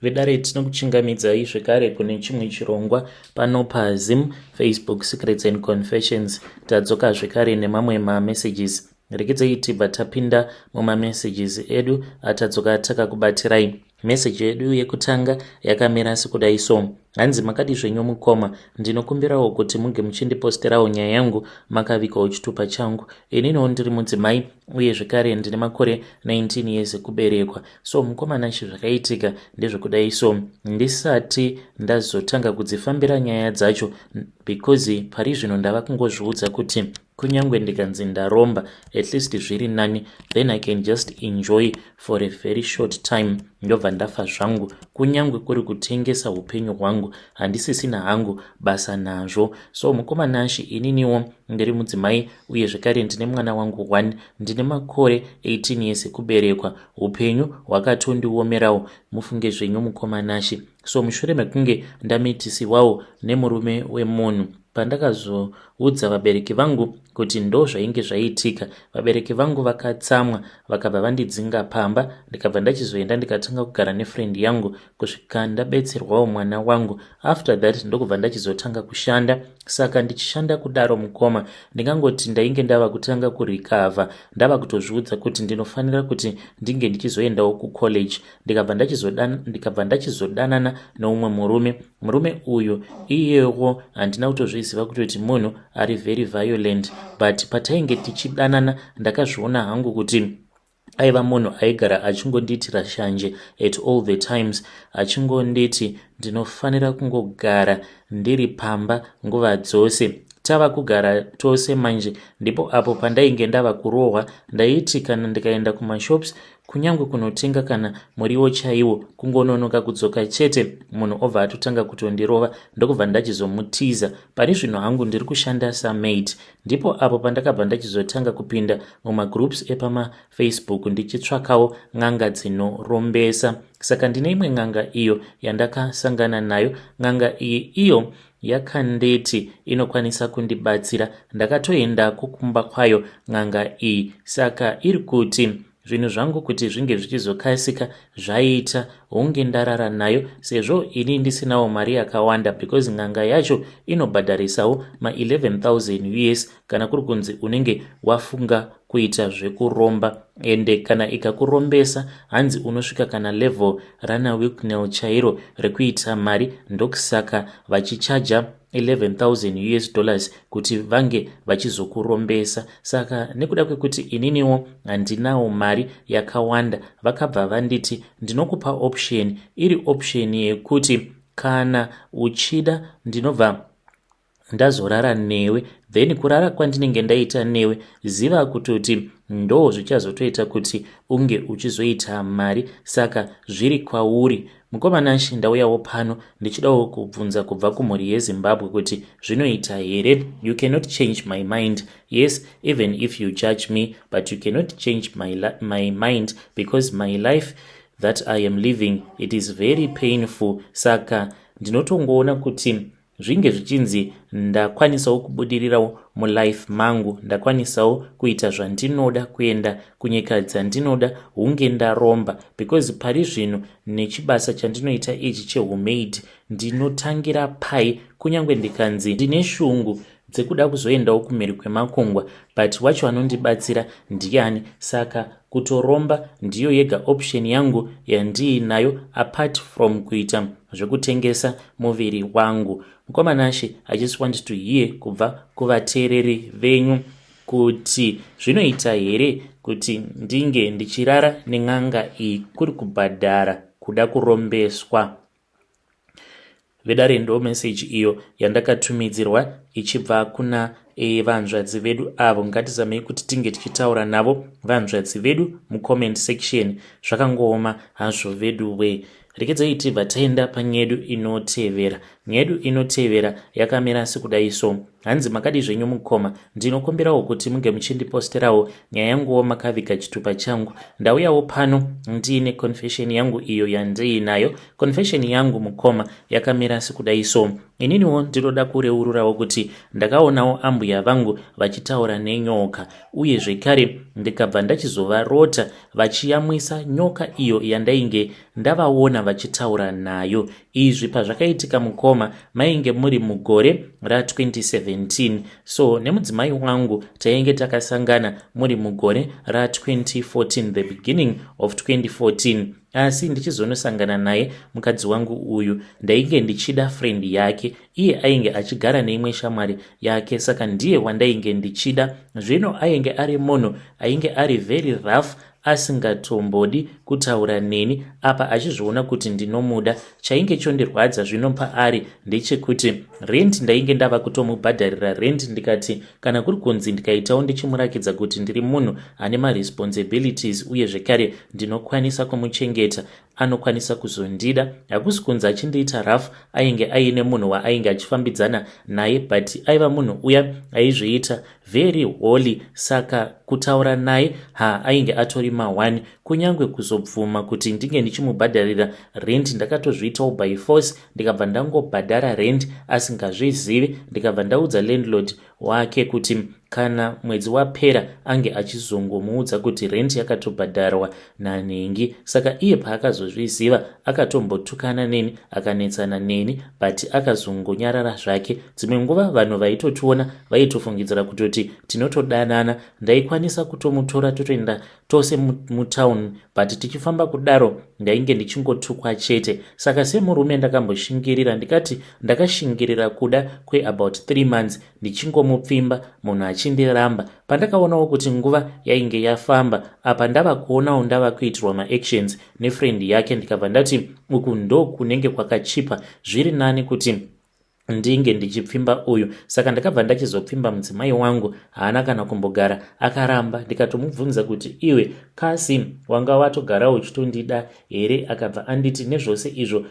Vedare, tinokuchingamidzai zvekare kune chimwe chirongwa pano paZim Facebook Secrets and Confessions. Tadzoka zvekare nemamwe mamessages. Rekedzai tibva tapinda mumamessages edu atadzoka takakubatirai. Meseji yedu yekutanga yakamira sekudai so. Hanzi, "Makadi zvenyu mukoma? Ndinokumbirawo kuti muge muchindiposterawo nyaya yangu makavigawo chitupa changu. Ininiwo ndiri mudzimai uye zvekare ndine makore 19 years ekuberekwa. So mukoma Nashi, zvakaitika ndezvekudai so. Ndisati ndazotanga kudzifambira nyaya dzacho, because pari zvino ndava kungozviudza kuti kunyange ndikanzi ndaromba, at least zviri nani, then I can just enjoy for a very short time, ndobva ndafa zvangu. Kunyange kuri kutengesa upenyu hwangu, handisisina hangu basa nazvo. So mukoma Nashi, ininiwo ndiri mudzimai uye zvekare ndine mwana wangu 1. Ndine makore 18 years ekuberekwa. Upenyu hwakatondiomerawo, mufunge zvenyu mukoma Nashi. So mushure mekunge ndamitisiwawo nemurume wemunhu, pandakazoudza vabereki vangu kuti ndo zvainge zvaitika, vabereki vangu vakatsamwa, vakabva vandidzinga pamba. Ndikabva ndachizoenda, ndikatanga kugara nefriend yangu kusvika ndabetserwawo mwana wangu. After that ndokubva ndachizotanga kushanda. Saka ndichishanda kudaro mukoma, ndingangoti ndainge ndava kutanga kurecover, ndava kutozviudza kuti ndinofanira kuti ndinge ndichizoendawo kucollege. Ndikabva ndachizodanana neumwe murume. Murume uyu iyewo handina kutozviziva kutoti munhu ari very violent, but patainge tichidanana ndakazviona hangu kuti aiva munhu aigara achingondiitira shanje at all the times, achingonditi ndinofanira kungogara ndiri pamba nguva dzose. Tava kugara tose manje, ndipo apo pandainge ndava kurohwa. Ndaiti kana ndikaenda kumashops, kunyange kunotenga kana muriwo chaiwo, kungononoka kudzoka chete, munhu obva atotanga kutondirova. Ndokubva ndachizomutiza. Pari zvino hangu ndiri kushanda samaid. Ndipo apo pandakabva ndachizotanga kupinda mumagroups epamafacebook ndichitsvakawo n'anga dzinorombesa. Saka ndine imwe n'anga iyo yandakasangana nayo. N'anga iyi iyo yakanditi inokwanisa kundibatsira. Ndakatoendako kumba kwayo n'anga iyi. Saka iri kuti zvinhu zvangu kuti zvinge zvichizokasika zvaita, hunge ndarara nayo. Sezvo ini ndisinawo mari yakawanda, because n'anga yacho inobhadharisawo ma11,000 US kana kuri kunzi unenge wafunga kuita zvekuromba. Ende kana ikakurombesa, hanzi unosvika kana level rana Wicknell chairo rekuita mari. Ndokusaka vachichaja 11,000 US dollars kuti vange vachizokurombesa. Saka nekuda kwekuti ininiwo handinawo mari yakawanda, vakabva vanditi, 'Ndinokupa option, iri option yekuti kana uchida ndinobva ndazorara newe. Then kurara kwandinenge ndaita newe, ziva kutoti ndo zvichazotoita kuti unge uchizoita mari. Saka zviri kwauri.' Mukoma Nashi, ndauyawo pano ndichidawo kubvunza kubva kumhuri yeZimbabwe kuti zvinoita here? You cannot change my mind. Yes, even if you judge me, but you cannot change my mind, because my life that I am living, it is very painful. Saka ndinotongoona kuti zvinge zvichinzi ndakwanisawo kubudirirawo mulife mangu, ndakwanisawo kuita zvandinoda, kuenda kunyika dzandinoda, hunge ndaromba, because pari zvino nechibasa chandinoita ichi chehumaid, ndinotangira pai? Kunyange ndikanzi ndine shungu dzekuda kuzoendawo kumhiri kwemakungwa, but wacho anondibatsira ndiani? Saka kutoromba ndiyo yega option yangu yandiinayo, apart from kuita zvekutengesa muviri wangu. Mukoma Nashi, I just want to hear kubva kuvateereri venyu kuti zvinoita here kuti ndinge ndichirara nen'anga iyi kuri kubhadhara kuda kurombeswa?" Vedare, ndo meseji iyo yandakatumidzirwa ichibva kuna vanzvadzi vedu avo. Ngatizamei kuti tinge tichitaura navo vanzvadzi vedu mucomment section. Zvakangooma hazvo vedu we. Rekedzai tibva taenda panyaya yedu inotevera. Nyaya yedu inotevera yakamira sekudai so. Hanzi, "Makadi zvenyu mukoma? Ndinokumbirawo kuti munge muchindiposterawo nyaya yanguwo makaviga chitupa changu. Ndauyawo pano ndiine confession yangu iyo yandiinayo. Confession yangu mukoma yakamira sekudai so. Ininiwo ndinoda kureururawo kuti ndechekuti ndakaonawo ambuya vangu vachitaura nenyoka uye zvekare ndikabva ndachizovarota vachiyamwisa nyoka iyo yandainge ndavaona vachitaura nayo. Izvi pazvakaitika mukoma mainge muri mugore ra2017, so nemudzimai wangu tainge takasangana muri mugore ra2014, the beginning of 2014. Asi ndichizonosangana naye mukadzi wangu uyu, ndainge ndichida friend yake. Iye ainge achigara neimwe shamwari yake, saka ndiye wandainge ndichida. Zvino ainge ari munhu ainge ari very rough, asingatombodi kutaura neni apa achizviona kuti ndinomuda. Chainge chondirwadza zvino paari ndechekuti rent ndainge ndava kutomubhadharira rent. Ndikati kana kuri kunzi ndikaitawo ndichimurakidza kuti ndiri munhu ane maresponsibilities uye zvekare ndinokwanisa kumuchengeta, anokwanisa kuzondida. Hakusi kunzi achindiita rough, ainge aine munhu waainge achifambidzana naye, but aiva munhu uya aizviita very holy, saka kutaura naye ha, ainge atori ma1. Kunyange kuzobvuma kuti ndinge ndichimubhadharira rent, ndakatozviitawo by force. Ndikabva ndangobhadhara rent asingazvizivi, ndikabva ndaudza landlord wake kuti kana mwedzi wapera ange achizongomuudza kuti rent yakatobhadharwa nanhingi. Saka iye paakazozviziva akatombotukana neni, akanetsana neni, but akazongonyarara zvake. Dzimwe nguva vanhu vaitotiona vaitofungidzira kutoti tinotodanana. Ndaikwanisa kutomutora totoenda tose mutauni, but tichifamba kudaro ndainge ndichingotukwa chete. Saka semurume ndakamboshingirira, ndikati ndakashingirira kuda kweabout 3 months ndichingomupfimba, munhu achindiramba. Pandakaonawo kuti nguva yainge yafamba, apa ndava kuonawo ndava kuitirwa maactions nefriend yake, ndikabva ndati uku ndo kunenge kwakachipa, zviri nani kuti ndinge ndichipfimba uyu. Saka ndakabva ndachizopfimba mudzimai wangu. Haana kana kumbogara, akaramba. Ndikatomubvunza kuti, "Iwe, kasi wanga watogara uchitondida here?" Akabva anditi, "Nezvose izvo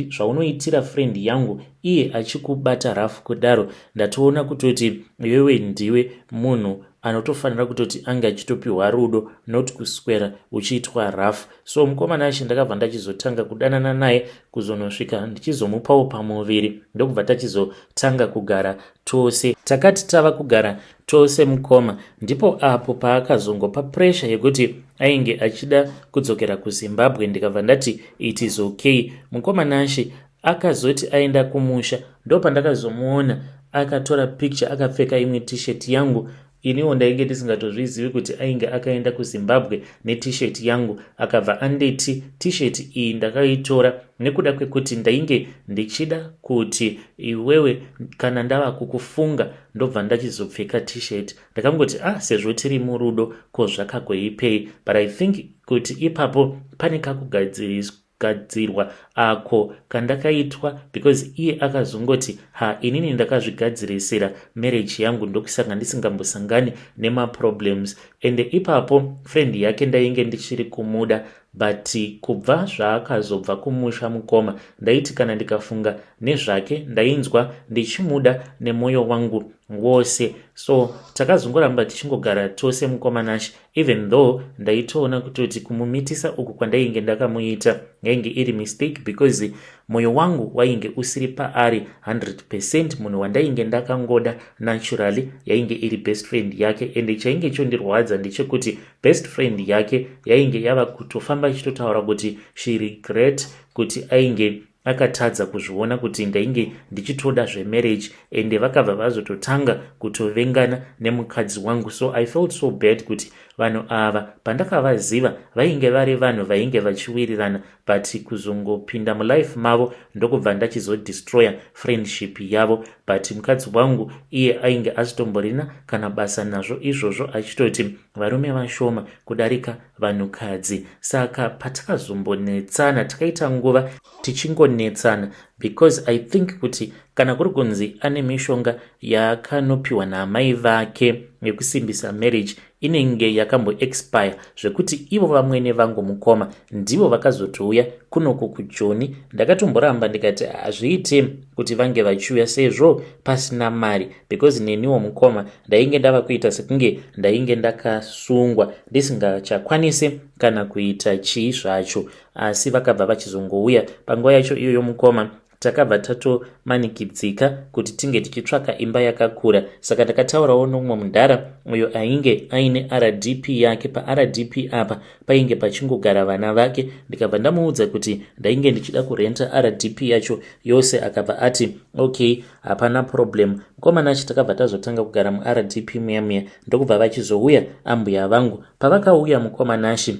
zvaunoitira friend yangu, iye achikubata rough kudaro, ndatoona kutoti iwewe ndiwe munhu anotofanira kutoti ange achitopiwa rudo, not kuswera uchiitwa rough." So mukomana achi ndakabva ndachizotanga kudanana naye kuzonosvika ndichizomupawo pamuviri, ndokubva tachizotanga kugara tose. Takati tava kugara tose mukoma, ndipo apo paakazongopa pressure yekuti ainge achida kudzokera kuZimbabwe. Ndikabva ndati it is okay. Mukoma Nashe, akazoti aenda kumusha, ndopandakazomuona akatora picture akapfeka imwe T-shirt yangu. Iniwo ndainge ndisingatozvizivi kuti ainge akaenda kuZimbabwe neT-shirt yangu. Akabva anditi, "T-shirt iyi ndakaitora nekuda kwekuti ndainge ndichida kuti iwewe kana ndava kukufunga ndobva ndachizopfeka T-shirt." Ndakangoti, "Ah, sezvo tiri murudo, ko zvakagoipei?" But I think kuti ipapo pane kakugadzirwa ako kandakaitwa, because iye akazongoti, "Ha, inini ndakazvigadzirisira marriage yangu, ndokusanga ndisingambosangani nemaproblems." Ende ipapo friend yake ndainge ndichiri kumuda, but kubva zvaakazobva kumusha mukoma, ndaiti kana ndikafunga nezvake ndainzwa ndichimuda nemwoyo wangu wose. So takazongoramba tichingogara tose mukoma Nashe, even though ndaitoona kutoti kumumitisa uku kwandainge ndakamuita yainge iri mistake, because mwoyo wangu wainge usiri paari 100%. Munhu wandainge ndakangoda naturally yainge iri best friend yake. Ende chainge chondirwadza ndechekuti best friend yake yainge yava kutofamba ichitotaura kuti she regret kuti ainge akatadza kuzviona kuti ndainge ndichitoda zvemarriage, ende vakabva vazototanga kutovengana nemukadzi wangu. So I felt so bad kuti vanhu ava pandakavaziva vainge vari vanhu vainge vachiwirirana, but kuzongopinda mulife mavo ndokubva ndachizodestroya friendship yavo. But mukadzi wangu iye ainge asitomborina kana basa nazvo izvozvo, achitoti varume vashoma kudarika vanhukadzi. Saka patakazombonetsana, takaita nguva tichingonetsana, because I think kuti kana kuri kunzi ane mishonga yaakanopiwa naamai vake yekusimbisa marriage, inenge yakamboexpire, zvekuti ivo vamwene vangu mukoma ndivo vakazotouya kunoku kuJoni. Ndakatomboramba, ndikati hazviite kuti vange vachiuya sezvo pasina mari, because neniwo mukoma ndainge ndava kuita sekunge ndainge ndakasungwa, ndisingachakwanisi kana kuita chii zvacho. Asi vakabva vachizongouya panguva yacho iyoyo mukoma. Takabva tatomanikidzika kuti tinge tichitsvaka imba yakakura. Saka ndakataurawo nomumwe mudhara uyo ainge aine RDP yake. PaRDP apa painge pachingogara vana vake. Ndikabva ndamuudza kuti ndainge ndichida kurenta RDP yacho yose. Akabva ati okay, hapana problem. Mukomana achi takabva tazotanga kugara muRDP muya muya, ndokubva vachizouya ambuya vangu. Pavakauya, mukomanashi,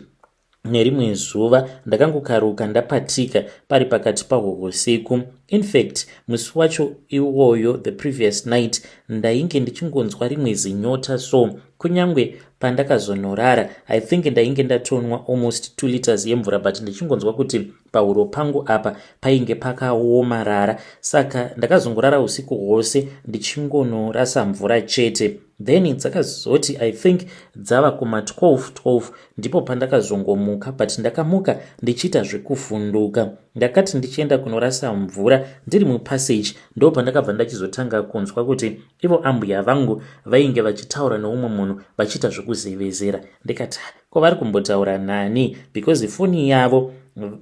nerimwe zuva ndakangokaruka ndapatika pari pakati pahwo usiku. Infact, musi wacho iwoyo, the previous night, ndainge ndichingonzwa rimwe zinyota. So kunyange pandakazonorara, I think ndainge ndatonwa almost 2 liters yemvura, but ndichingonzwa kuti pahuro pangu apa painge pakaomarara. Saka ndakazongorara usiku hwose ndichingonorasa mvura chete. Then dzakazoti, I think dzava kuma12 12, ndipo pandakazongomuka, but ndakamuka ndichiita zvekufunduka. Ndakati ndichienda kunorasa mvura, ndiri mupassage, ndo pandakabva ndachizotanga kunzwa kuti ivo ambuya vangu vainge vachitaura neumwe munhu, vachiita zvekuzevezera. Ndikati, ko vari kumbotaura nani? Because foni yavo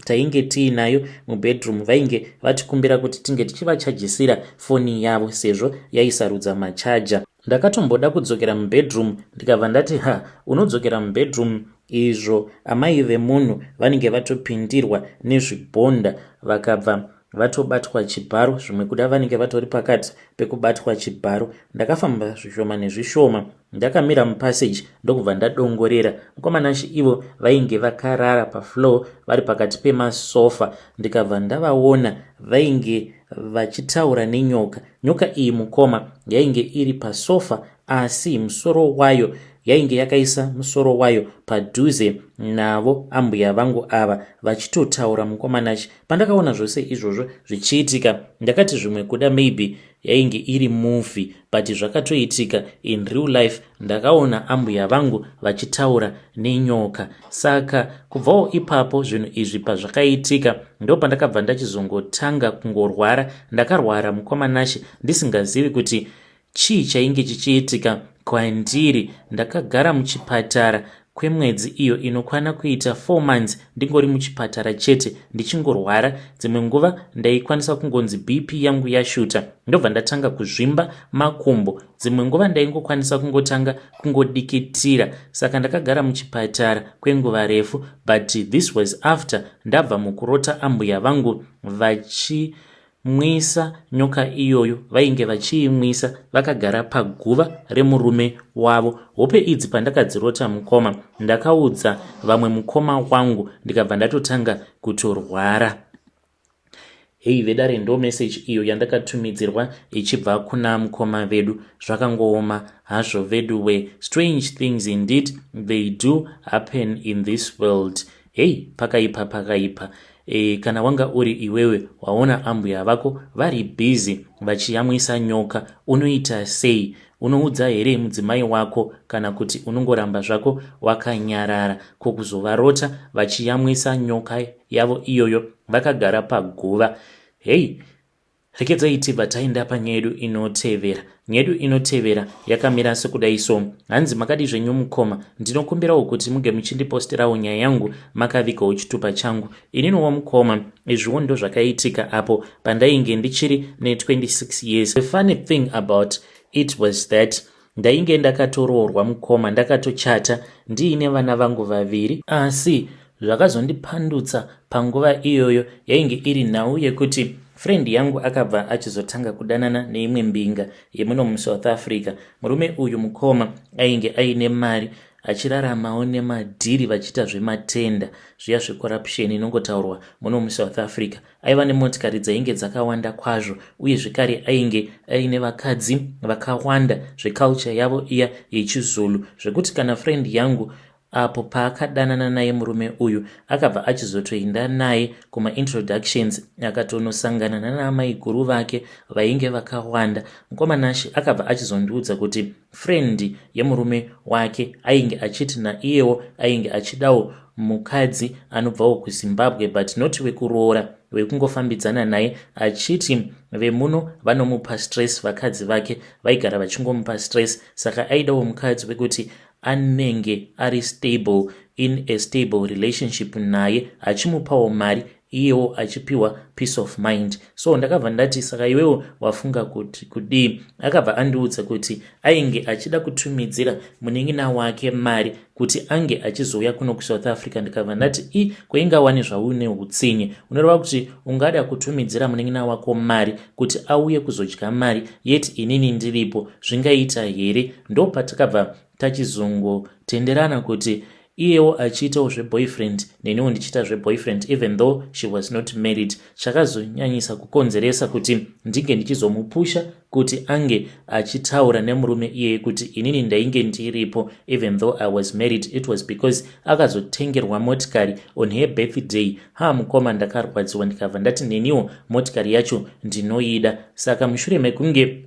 tainge tiinayo mubedroom, vainge vatikumbira kuti tinge tichivachajisira foni yavo sezvo yaisarudza machaja. Ndakatomboda kudzokera mubedroom, ndikabva ndati, ha, unodzokera mubedroom izvo amai vemunhu vanenge vatopindirwa nezvibhonda, vakabva vatobatwa chibharo, zvimwe kuda vanenge vatori pakati pekubatwa chibharo. Ndakafamba zvishoma nezvishoma, ndakamira mupassage, ndokubva ndadongorera. Mukomanashi, ivo vainge vakarara pafloor vari pakati pemasofa. Ndikabva ndavaona vainge vachitaura nenyoka. Nyoka iyi, mukoma, yainge iri pasofa, asi musoro wayo yainge yakaisa musoro wayo padhuze navo ambuya vangu ava, vachitotaura. Mukomanachi, pandakaona zvose izvozvo zvichiitika, ndakati zvimwe kuda maybe yainge iri movie, but zvakatoitika in real life. Ndakaona ambuya vangu vachitaura nenyoka. Saka kubvawo ipapo, zvinhu izvi pazvakaitika, ndo pandakabva ndachizongotanga kungorwara. Ndakarwara, mukomanashi, ndisingazivi kuti chii chainge chichiitika kwandiri. Ndakagara muchipatara kwemwedzi iyo inokwana kuita 4 months, ndingori muchipatara chete, ndichingorwara. Dzimwe nguva ndaikwanisa kungonzi BP yangu yashuta, ndobva ndatanga kuzvimba makumbo. Dzimwe nguva ndaingokwanisa kungotanga kungodikitira. Saka ndakagara muchipatara kwenguva refu, but this was after ndabva mukurota ambuya vangu vachimwisa nyoka iyoyo. Vainge vachiimwisa vakagara paguva remurume wavo. Hope idzi pandakadzirota, mukoma, ndakaudza vamwe mukoma wangu, ndikabva ndatotanga kutorwara. Hei vedare, ndo meseji iyo yandakatumidzirwa ichibva kuna mukoma vedu. Zvakangooma hazvo vedu we. Strange things indeed, they do happen in this world. Hei, pakaipa, pakaipa. Kana wanga uri iwewe, waona ambuya vako vari busy vachiyamwisa nyoka, unoita sei? Unoudza here mudzimai wako, kana kuti unongoramba zvako wakanyarara? Ko kuzovarota vachiyamwisa nyoka yavo iyoyo vakagara paguva? Hei, rekedzai tibva taenda panyaya yedu inotevera. Nyaya yedu inotevera yakamira sekudai so. Hanzi, makadi zvenyu mukoma? Ndinokumbirawo kuti muge muchindiposterawo nyaya yangu makavigawo chitupa changu. Ininiwo mukoma, izviwo ndo zvakaitika apo pandainge ndichiri ne26 years. The funny thing about it was that ndainge ndakatoroorwa, mukoma, ndakatochata ndiine vana vangu vaviri. Asi zvakazondipandutsa panguva iyoyo yainge iri nhau yekuti friend yangu akabva achizotanga kudanana neimwe mbinga yemuno muSouth Africa. Murume uyu, mukoma, ainge aine mari, achiraramawo nemadhiri, vachiita zvematenda zviya zvecorruption inongotaurwa muno muSouth Africa. Aiva nemotikari dzainge dzakawanda kwazvo, uye zvekare ainge aine vakadzi vakawanda, zveculture yavo iya yechiZulu, zvekuti kana friend yangu apo paakadanana naye murume uyu, akabva achizotoenda naye kumaintroductions, akatonosangana nanaamai guru vake vainge vakawanda. Mukomanashi akabva achizondiudza kuti friend yemurume wake ainge achiti naiyewo ainge achidawo mukadzi anobvawo kuZimbabwe, but not wekuroora, wekungofambidzana naye, achiti vemuno vanomupa stress, vakadzi vake vaigara vachingomupa stress. Saka aidawo mukadzi wekuti anenge ari stable, in a stable relationship naye, achimupawo mari. Iyewo achipiwa peace of mind. So ndakabva ndati, "Saka iwewo wafunga kuti kudii?" Akabva andiudza kuti ainge achida kutumidzira munin'ina wake mari kuti ange achizouya kuno kuSouth Africa. Ndikabva ndati, "I kwaingawani zvaune utsinye? Unoreva kuti ungada kutumidzira munin'ina wako mari kuti auye kuzodya mari, yet inini ndiripo? Zvingaita here?" Ndopatakabva tachizongotenderana kuti iyewo achiitawo zveboyfriend, neniwo ndichiita zveboyfriend, even though she was not married. Chakazonyanyisa kukonzeresa kuti ndinge ndichizomupusha kuti ange achitaura nemurume iyeye kuti inini ndainge ndiripo even though I was married, it was because akazotengerwa motikari on her birthday. Ha, mukoma, ndakarwadziwa. Ndikabva ndati neniwo motikari yacho ndinoida. Saka mushure mekunge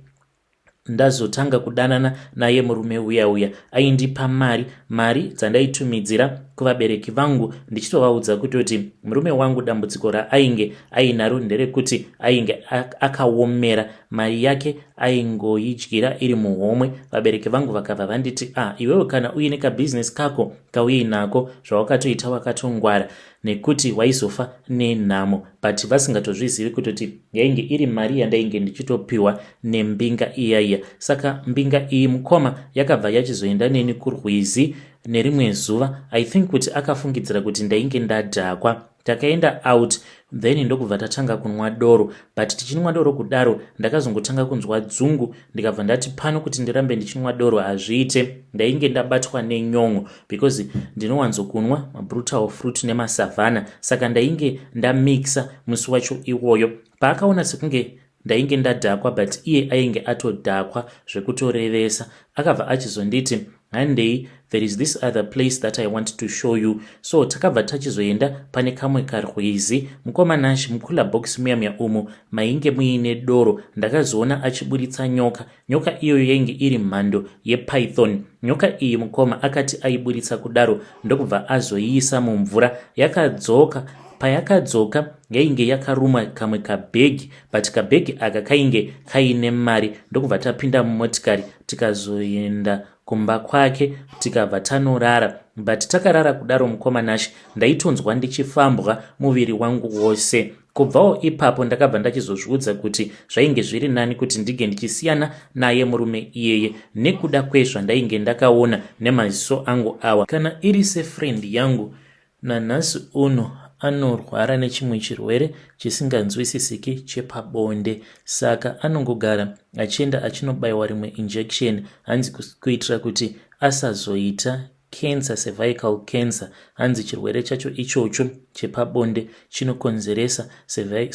ndazotanga kudanana naye murume uya uya, aindipa mari, mari dzandaitumidzira kuvabereki vangu, ndichitovaudza kutoti murume wangu dambudziko raainge ainaro nderekuti ainge akaomera, mari yake aingoidyira iri muhomwe. Vabereki vangu vakabva vanditi, "Ah, iwewe kana uine kabhizinesi kako kauinako, zvawakatoita wakatongwara, nekuti waizofa nenhamo." But vasingatozvizivi kutoti yainge iri mari yandainge ndichitopiwa nembinga iyaiya. Saka mbinga iyi, mukoma, yakabva yachizoenda neni kurwizi nerimwe zuva. I think kuti akafungidzira kuti ndainge ndadhakwa. Takaenda out, then ndokubva tatanga kunwa doro. But tichinwa doro kudaro, ndakazongotanga kunzwa dzungu. Ndikabva ndati pano kuti ndirambe ndichinwa doro hazviite. Ndainge ndabatwa nenyon'o because ndinowanzokunwa mabrutal fruit nemasavhana, saka ndainge ndamixa musi wacho iwoyo. Paakaona sekunge ndainge ndadhakwa, but iye ainge atodhakwa zvekutorevesa, akabva achizonditi, "Handei, there is this other place that I want to show you." So takabva tachizoenda pane kamwe karwizi. Mukoma Nash, mucooler box muya muya umo mainge muine doro, ndakazoona achiburitsa nyoka. Nyoka iyoyo yainge iri mhando yepython. Nyoka iyi, mukoma, akati aiburitsa kudaro, ndokubva azoiisa mumvura. Yakadzoka. Payakadzoka yainge yakaruma kamwe kabhegi, but kabhegi aka kainge kaine mari. Ndokubva tapinda mumotikari, tikazoenda kumba kwake, tikabva tanorara. But takarara kudaro, mukoma Nash, ndaitonzwa ndichifambwa muviri wangu wose. Kubvawo ipapo ndakabva ndachizozviudza kuti zvainge zviri nani kuti ndinge ndichisiyana naye murume iyeye, nekuda kwezvandainge ndakaona nemaziso angu awa. Kana iri sefriend yangu, nanhasi uno anorwara nechimwe chirwere chisinganzwisisiki chepabonde. Saka anongogara achienda achinobayiwa rimwe injection, hanzi kuitira kuti asazoita cancer, cervical cancer. Hanzi chirwere chacho ichocho chepabonde chinokonzeresa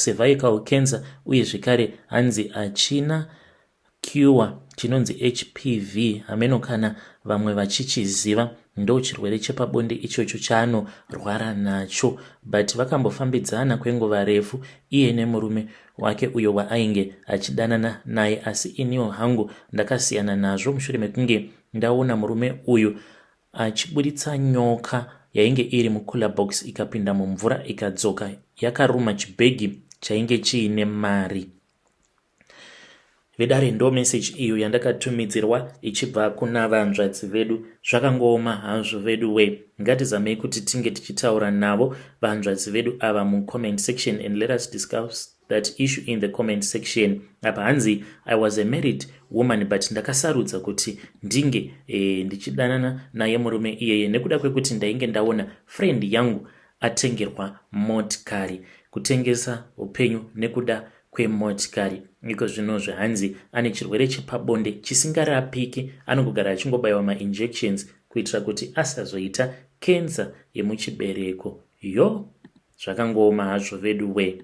cervical cancer, uye zvekare hanzi hachina cure. Chinonzi HPV, hameno kana vamwe vachichiziva. Ndo chirwere chepabonde ichocho chaanorwara nacho. But vakambofambidzana kwenguva refu, iye nemurume wake uyo waainge achidanana naye. Asi iniwo hangu ndakasiyana nazvo mushure mekunge ndaona murume uyu achiburitsa nyoka yainge iri mucooler box, ikapinda mumvura, ikadzoka yakaruma chibhegi chainge chiine mari. Vedare, ndo meseji iyo yandakatumidzirwa ichibva kuna vanzvadzi vedu. Zvakangooma hazvo vedu we. Ngatizamei kuti tinge tichitaura navo vanzvadzi vedu ava mucomment section, and let us discuss that issue in the comment section. Apa hanzi, "I was a married woman, but ndakasarudza kuti ndinge ndichidanana naye murume iyeye nekuda kwekuti ndainge ndaona friend yangu atengerwa motikari." Kutengesa upenyu nekuda kwemotikari. Iko zvinozvi hanzi ane chirwere chepabonde chisingarapiki, anongogara achingobayiwa mainjections kuitira kuti asazoita kensa yemuchibereko. Yo, zvakangooma hazvo vedu we.